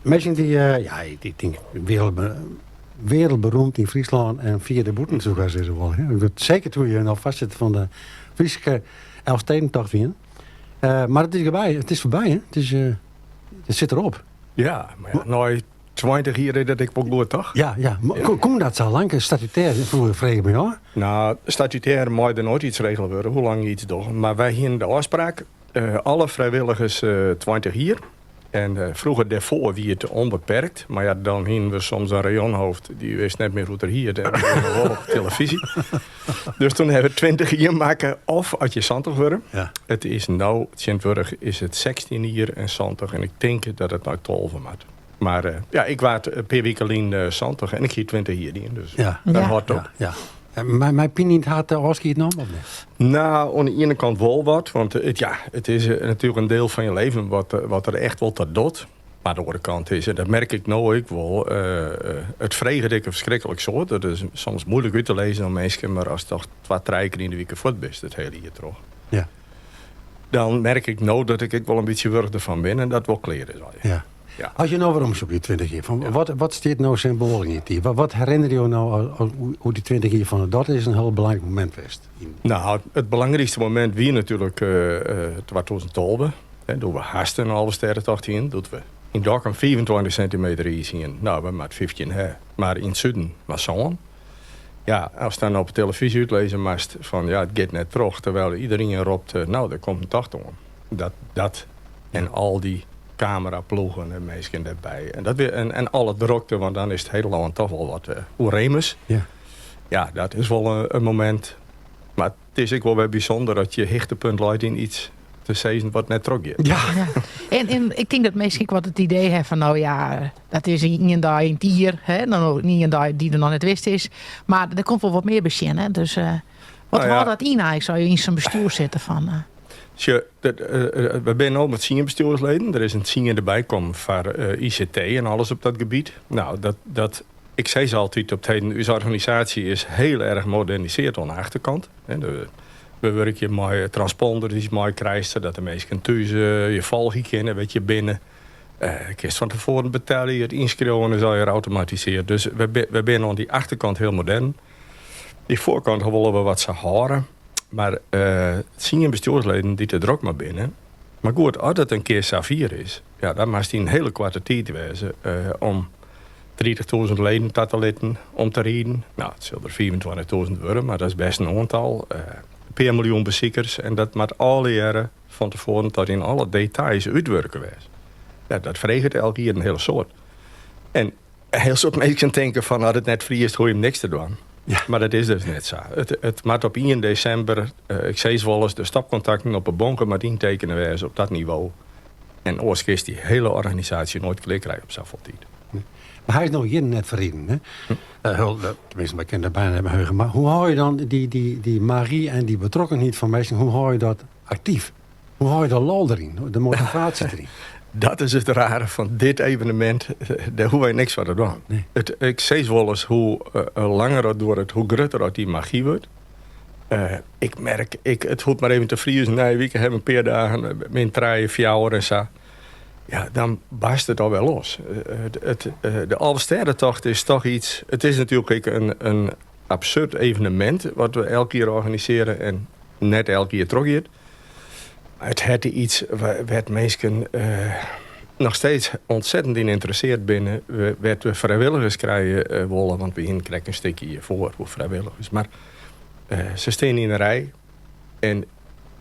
Minsken dy't, ja, ik tink wereldberoemd yn Fryslân en fier dêrbûten soe ik hast sizze wolle. Ik wit seker toen je noch foarsitter fan de Fryske Elfstedentocht wiene. Mar it is foarby, it is foarby, hè? It is, it sit derop. Ja, mar ja, nei 20 jier is dat ek wol goed, toch? Ja, ja. Koe dat sa lang? Statutêr, froeger frege ik my ôf. Nou, statutêr mei der noait iets regele wurde, hoe lang je iets dogge. Mar wy hiene de ôfspraak, alle frijwilligers 20 jier. En froeger dêrfoar wie it ûnbeperkt. Mar ja, dan hiene we soms in rayonhoofd dy wist net mear hoe't er hiet en dy woe wol op de telefyzje. Dus toen hawwe we 20 jier makke of as je 70 wurde. Ja. It is no, tsjintwurdich is it 16 jier en 70 en ik tink dat it nei 12 moat. Mar eh, ja, ik waard in pear wike lyn eh, 70 en ik hie 20 jier dien, dus Ja. dat hâldt op. Ja, ja. Mei pine yn it hert ôfskied nommen of net? Nou, oan de iene kant wol wat, want it, ja, it is natuerlik in diel fan je leven wat, wat der echt wol ta docht. Mar de oare kant is, en dat merk ik no ek wol, it freget ek in ferskriklik soad. Dat is soms muoilik út te lizzen oan minsken, mar ast toch twa, trije kear yn de wike fuort bist it hiele jier troch. Ja. Dan merk ik no dat ik ek wol in bytsje wurch derfan bin en dat wol klear is allegear. Ja. Ja. As je no werom op dy 20 jier, fan Ja. wat stiet no symboal yn dy tiid? Wat herinner jo no as oer dy 20 jier fan dat is in hiel belangryk momint west? Nou, it belangrykste momint wie natuerlik 2012. Hè, doe't we hast in Alvestêdetocht hienen. Doe't we yn Dokkum 25 sintimeter iis hienen. Nou, we moatte 15 ha, mar yn it suden mar sân. Ja, ast dan op de telefyzje útlizze moatst fan ja, it giet net troch, terwyl iderien ropt, nou, der komt in tocht oan. Dat, dat en al dy kameraploegen en minsken dêrby. En, dat, en alle drokte, want dan is it hiele lân toch wol wat oerémis. Ja. Ja, dat is wol in momint. Mar it is ek wol wer bysûnder dat je hichtepunt leit yn iets te sizzen wat net trochgiet. Ja. Ja. En ik tink dat minsken ek wat it idee hawwe fan no ja, dat is ien dei yn it jier, hè, dan ien dei dy't der noch net west is. Mar der komt wol wat mear by sjen, hè. Dus wat Nou ja. hâldt dat yn eigentlik, as je yn sa'n bestjoer sitte fan? Sjoch, we binne no mei tsien bestjoersleden. Der is in tsiende by kommen foar ICT en alles op dat gebiet. Nou, dat, ik sis altyd op 't heden, ús organisaasje is hiel erch modernisearre oan de achterkant. We wurkje mei transponders dy'tst meikrijst, sadat de minsken thús je folgje kinne, wêr't je binne. Kinst fan tefoaren betelje, it ynskriuwen is allegear automatisearre. Dus we binne oan dy achterkant hiel modern. Dy foarkant wolle we wat sa hâlde. Mar tsien bestjoersleden dy't der drok mei binne. Mar goed, as it in kear safier is, ja, dan moatst yn in hiele koarte tiid wêze om 30.000 leden ta te litten om te riden. Nou, it sil der 25.000 wurde, mar dat is bêst in oantal. In pear miljoen besikers en dat moat allegearre fan tefoaren tot yn alle details útwurke wêze. Ja, dat freget elk jier in hiele soad. En in hiel soad minsken tinke fan as it net friest, hoege je niks te dwaan. Ja. Mar dat is dus net sa. It moat op 1 desimber, ik sis wolris, de stopkontakten op 'e bonke moat yntekene wêze op dat nivo. En oars kinst dy hiele organisaasje noait klear krije op safolle tiid. Mar hy is noch jierren net ferriden. Hè? Teminsten, wy kinne dat byna net mear heuge. Mar hoe hâld je dan dy magy en dy betrokkenheid fan minsken, hoe hâld je dat aktyf? Hoe hâld je de lol deryn, de motivaasje deryn? Dat is it rare fan dit evenemint. Dêr hoege wy niks foar te dwaan. Nee. Ik sis wolris hoe langer it duorret, hoe grutter oft dy magy wurdt. Ik merk, it hoecht mar even te friezen. Nije wike hawwe we in pear dagen min trije, fjouwer en sa. Ja, dan barst it alwer los. De Alvestêdetocht is toch iets. It is natuerlik ek in absurd evenemint wat we elk jier organisearje en net elk jier trochgiet. It hat iets wêr't minsken noch steeds ontzettend yn ynteressearre binne, wêr't we frijwilligers krije wolle, want we hiene krekt in stikje hjirfoar oer frijwilligers. Mar se steane yn 'e rij en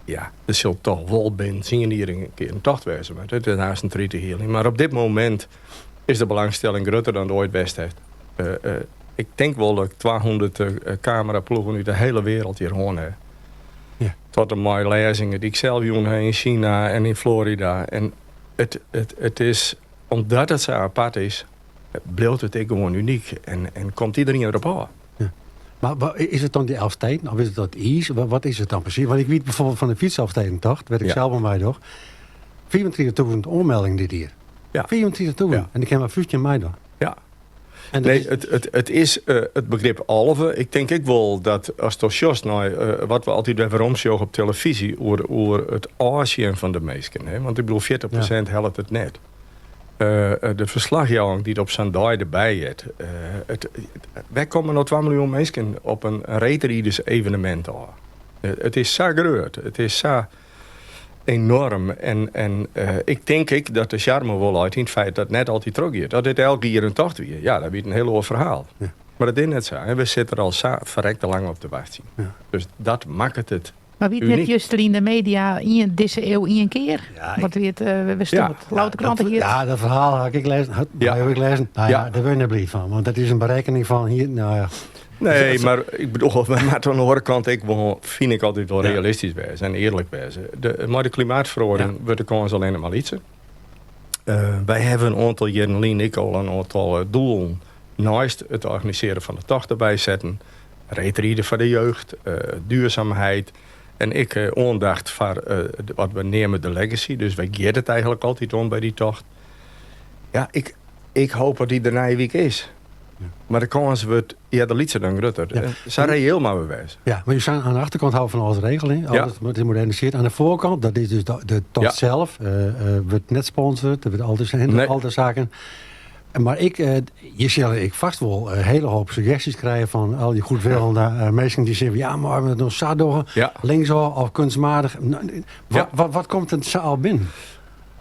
ja, der sil toch wol binnen tsien jier in kear in tocht wêze, mar it is hast in 30 jier lyn. Mar op dit momint is de belangstelling grutter dan it oait west hat. Ik tink wol dat ik 200 kameraploegen út de hiele wereld hjir hân ha. Ja. Tot en mei lêzingen dy't ik sels jûn ha yn Sina en yn Florida. En it is, omdat it sa apart is, bliuwt it ek gewoan unyk en komt iderien derop ôf. Ja. Mar is it dan dy Elfsteden of is it dat iis? Wat is it dan presys? Want ik wit byfoarbyld fan de fytselfstedentocht, wêr't ik sels oan meidoch, 35.000 oanmeldingen dit jier. Ja. 35.000. Ja. En der kinne mar 15 meidwaan. Ja. En dat Nee, is it is it begrip alve. Ik tink ek wol dat asto sjochst nei wat we altyd wer werom sjogge op telefyzje oer it ôfsjen fan de minsken. Hè? Want ik bedoel, 40% hellet it net. De ferslachjouwing dy't op sa'n dei derby heart. Wêr komme no 2 miljoen minsken op in reedridersevenemint ôf? It is sa grut, it is sa enoarm. En ik tink ek dat de sjarme wol leit yn it feit dat it net altyd trochgiet. As dit elk jier in tocht wie, ja, dan wie it in hiel oar ferhaal. Mar dat is net sa. En we sitte der al sa ferrekte lang op te wachtsjen. Dus dat makket it Mar wie it net juster yn de media ien dizze eeuw ien kear? Ja, Wat wie it, we stond het? Louter kranten hier. Ja, dat ferhaal ha ik lêzen. Hat Ja. ik lêzen. Nou ja, Ja. dêr wurd je net bliid fan. Want dat is in berekkening fan hier, nou ja. Nee, mar ik bedoel, we moatte oan de oare kant ek wol, fyn ik altyd wol Ja. realistysk wêze en earlik wêze. Mei de klimaatferoaring wurdt de kâns allinnich mar lytser. Wy hawwe in oantal jierren lyn ek al in oantal doelen neist it organisearjen fan de tocht derby setten. Reedriden foar de jeugd, duurzaamheid en ek oandacht foar wat we neame de legacy. Dus wêr giet it eigentlik altyd om by dy tocht? Ja, ik hoop dat dy der nije wike is. Mar de kâns wurdt earder lytser dan grutter. Ja. Sa reëel moatte we wêze. Ja, mar je zijn aan de achterkant hou van alles regelen. Alles is moderniseerd. Aan de voorkant, dat is dus de tocht zelf, wurdt net sponsord. Der wurdt altyd zijn, al die zaken. Mar ik, je sil ek fêst wol in hiele hoop suggestjes krije fan al dy goedwillende minsken dy sizze, ja, mar we it no sa dogge, linksôf of kunstmatig. Nou, wat komt der sa al binnen?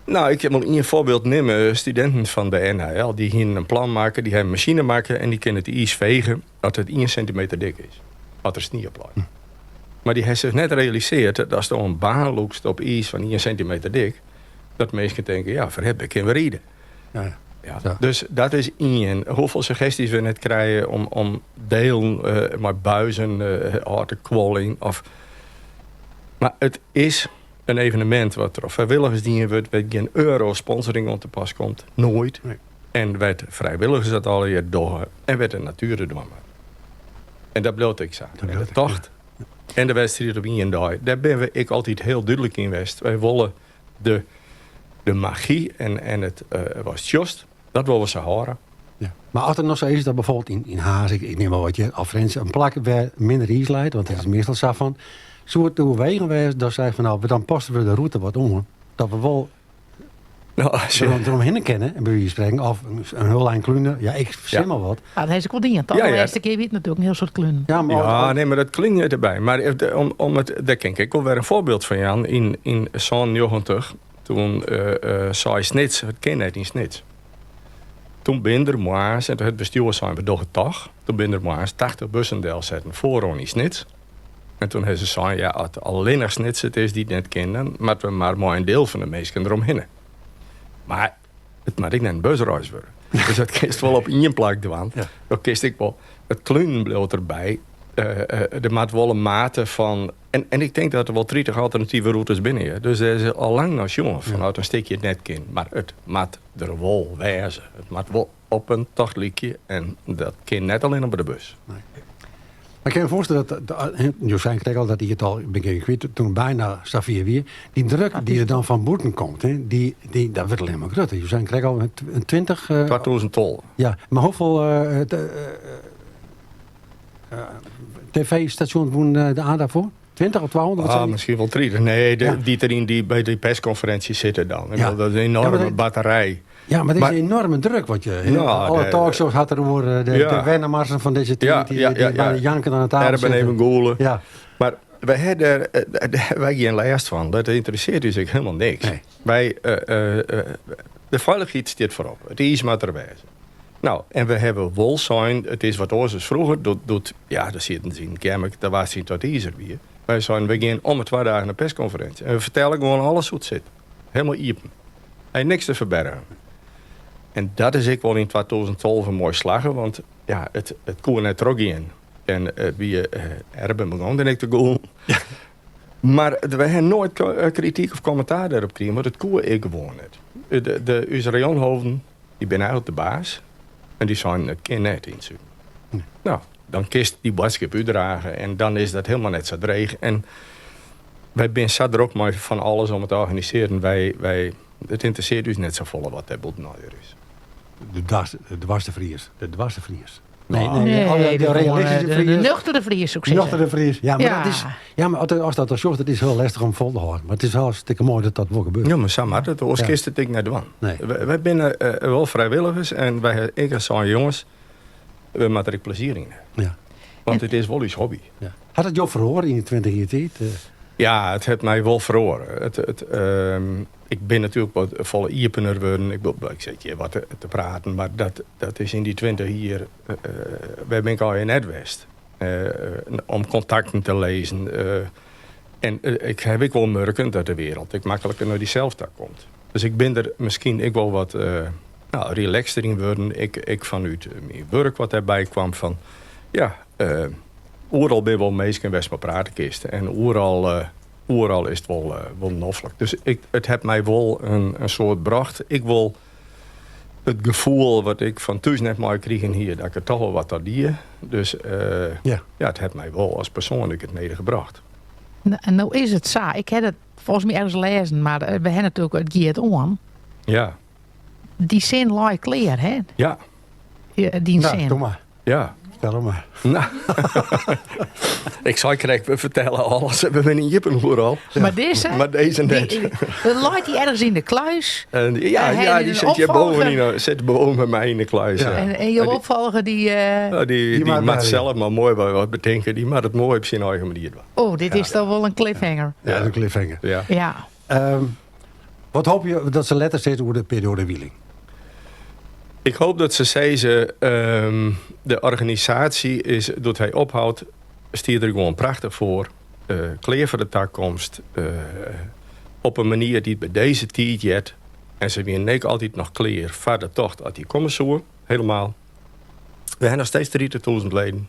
Nou, ik wol ien foarbyld nimme. Studinten fan de NHL, dy hiene in plan makke, dy hawwe in masine makke en dy kinne it iis fege as it 1 sintimeter dik is, as der snie op leit. Mar dy hawwe sich net realisearre dat ast in baan lûkst op iis fan 1 sintimeter dik, dat minsken tinke, ja, ferhip, ik kin wer ride. Ja, dus dat is ien. Hoefolle suggestjes we net krije om delen mei buizen ôf te kuoljen. Of... Mar it is in evenemint wat troch frijwilligers dien wurdt, wêr't gjin euro sponsoring oan te pas komt. Noait. En wêr't frijwilligers dat allegear dogge en wêr't de natuer it dwaan moat. En dat bliuwt ek sa. Dat En de bliuwt ek, tocht ja. en de wedstriid op ien dei, dêr binne we ek altyd hiel dúdlik yn west. Wy wolle de magy en it watst sjochst, dat wolle we sa hâlde. Ja. Mar as it noch sa is dat byfoarbyld yn Harns, ik neam mar wat, of Frjentsjer, in plak wêr minder iis leit, want dat is meastal sa fan, soe it te oerwegen wêze dat sy fan, nou, dan passe we de rûte wat oan, dat we wol Nou, als je deromhinne kinne, by wize fan sprekken, of in hiel ein klune, ja, ik fersin mar wat. Ja, dat ha se ek wol dien, toch? De earste kear wie it natuerlik in hiel soad klunen. Ja, mar Ja, nee, mar dat klinkt net derby. Mar if de, om, om it, dêr kin ik wol wer in foarbyld fan jaan. Yn 97, doe sei Snits, it kin net yn Snits. Doe binne der moarns, en it bestjoer sei, we dogge it toch. Doe binne der moarns 80 bussen delsetten foaroan yn Snits. En doe hawwe se sein, ja, as allinnich Snits it is dy't net kin, dan moatte we mar mei in diel fan de minsken deromhinne. Mar it moat ek net in busreis wurde. Dus dat kinst wol op ien plak dwaan. Dat kinst ek wol. It klunen bliuwt derby. Der moat wol in mate fan... En ik tink dat der wol 30 alternative rûtes binne. Hear. Dus dêr is al lang nei sjoen fan as in stikje it net kin. Mar it moat der wol wêze. It moat wol op in tocht lykje. En dat kin net allinnich by de bus. Nee. Maar ik kan me voorstellen dat, dat, jo seinen krekt al dat dy it al, bin ik kwyt, doe't byna safier wie. Dy druk dy't der dan fan bûten komt, hè, dat wurdt allinnich mar grutter. Jo seinen krekt al in 20, 2012. Ja, mar hoefolle tv-stasjons woene de aandacht foar? 20 of 200? Wat Ah, sei dy? miskien wol 30. Nee, dy't der by dy perskonferinsje sitte dan. Ik bedoel, dat is in enoarme batterij. Ja, mar dat is Mar in enoarme druk. Want je, Ja, alle de talkshows hat deroer, de Wennemarsen fan dizze tiid, dy byna janken oan de tafel Erben sitte. even gûle. Mar wy ha dêr wy gjin lêst fan. Dat ynteressearret ús ek hielendal niks. De feilichheid stiet foarop. It iis moat der wêze. Nou, en we hawwe wol sein, it is wat oars as froeger. Doe't, ja, dêr sieten se yn it keamerke, dêr waard syn tot izer wie. Wy seinen, we gean om 'e 2 dagen in perskonferinsje. En we fertelle gewoan alles hoe't it sit. Hielendal iepen. En niks te ferbergen. En dat is ek wol yn 2012 moai slagge, want ja, it koe net trochgean. En wie Erben begûn dan ek te gûlen. Mar we hawwe noait krityk of kommentaar dêrop krigen, want it koe ek gewoan net. De, ús rayonhoofden, dy binne eigentlik de baas. En dy seinen, it kin net yn it suden. Nou, dan kinst dy boadskip útdrage en dan is dat hielendal net sa dreech. En wy binne sa drok mei fan alles om it te organisearjen. It ynteressearret ús net safolle wat dêr bûten allegear is. De dwarsde Fries. De dwarse Fries. Nee, nee, Nee, de, de realistische de, de Fries. nuchtere Fries, zou ik zeggen. Nuchtere Fries. Ja, maar, Ja. Dat is, ja, maar als dat dan zocht, het is heel lastig om vol te houden. Maar het is wel hartstikke mooi dat dat wel gebeurt. Ja, maar zo maar dat oors Ja. kist het ik net doen. Nee. Wij zijn wel vrijwilligers en wij, ik en zo'n jongens, we maken er plezier in. Ja. Want het is wel iets hobby. Ja. Had het jou verhoren in de 20 jaar tijd? Ja, het heeft mij wel verhoren. Ik ben natuurlijk wat volle iepener worden. Ik, bedoel, ik zit hier wat te praten, maar dat is in die 20 hier. Wij ben ik al in het West. Om contacten te lezen. En ik heb ik wel merken dat de wereld ik makkelijker naar diezelfde komt. Dus ik ben er misschien ik wel wat nou, relaxter in worden. Ik vanuit mijn werk wat daarbij kwam van... Ja, overal ben wel meestal best maar praten kist. En overal is het wel noffelijk. Dus het heeft mij wel een soort bracht. Ik wil het gevoel wat ik van thuis net maar kreeg hier, dat ik er toch wel wat aan die. Dus ja, het heeft mij wel als persoonlijk het nedergebracht. Nou, en nou is het zo. Ik heb het volgens mij ergens lezen, maar we hebben natuurlijk het geert on. Ja. Die zin lijkt clear, hè? Ja. Ja, die Nou, zin. doe maar. Ja. Vertel hem maar. Nou. Ik zal je krijgen, we vertellen alles. We hebben een jippen al. Maar deze, Maar deze net. Die lijkt die ergens in de kluis. En, ja, En hij ja, is die een zit je boven opvolger. in, zit boven bij mij in de kluis. Ja. Ja. En je En die- opvolger die... Ja, Die die maakt maakt bij. zelf maar mooi wat bedenken. Die maakt het mooi op zijn eigen manier. Oh, dit is toch wel een cliffhanger. Ja, een cliffhanger. Ja. Ja. Wat hoop je dat ze letters zitten over de periode Wieling? Ik hoop dat ze zeggen, de organisatie is, dat hij ophoudt, stiert er gewoon prachtig voor. Kleer voor de toekomst. Op een manier die het bij deze tijd jet. En ze weer nek altijd nog kleer voor de tocht uit die komen helemaal. We hebben nog steeds 30.000 leden.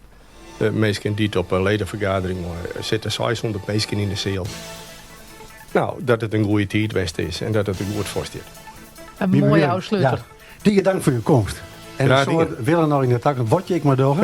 De mensen die het op een ledenvergadering maar zitten 600 mensen in de zaal. Nou, dat het een goede tijd geweest is en dat het een goed voorstaat. Een Wie mooie bedankt. afsluiter. Ja. Dikke dank voor je komst. En Graag een soort willen nou in de tak, wat je ik maar door.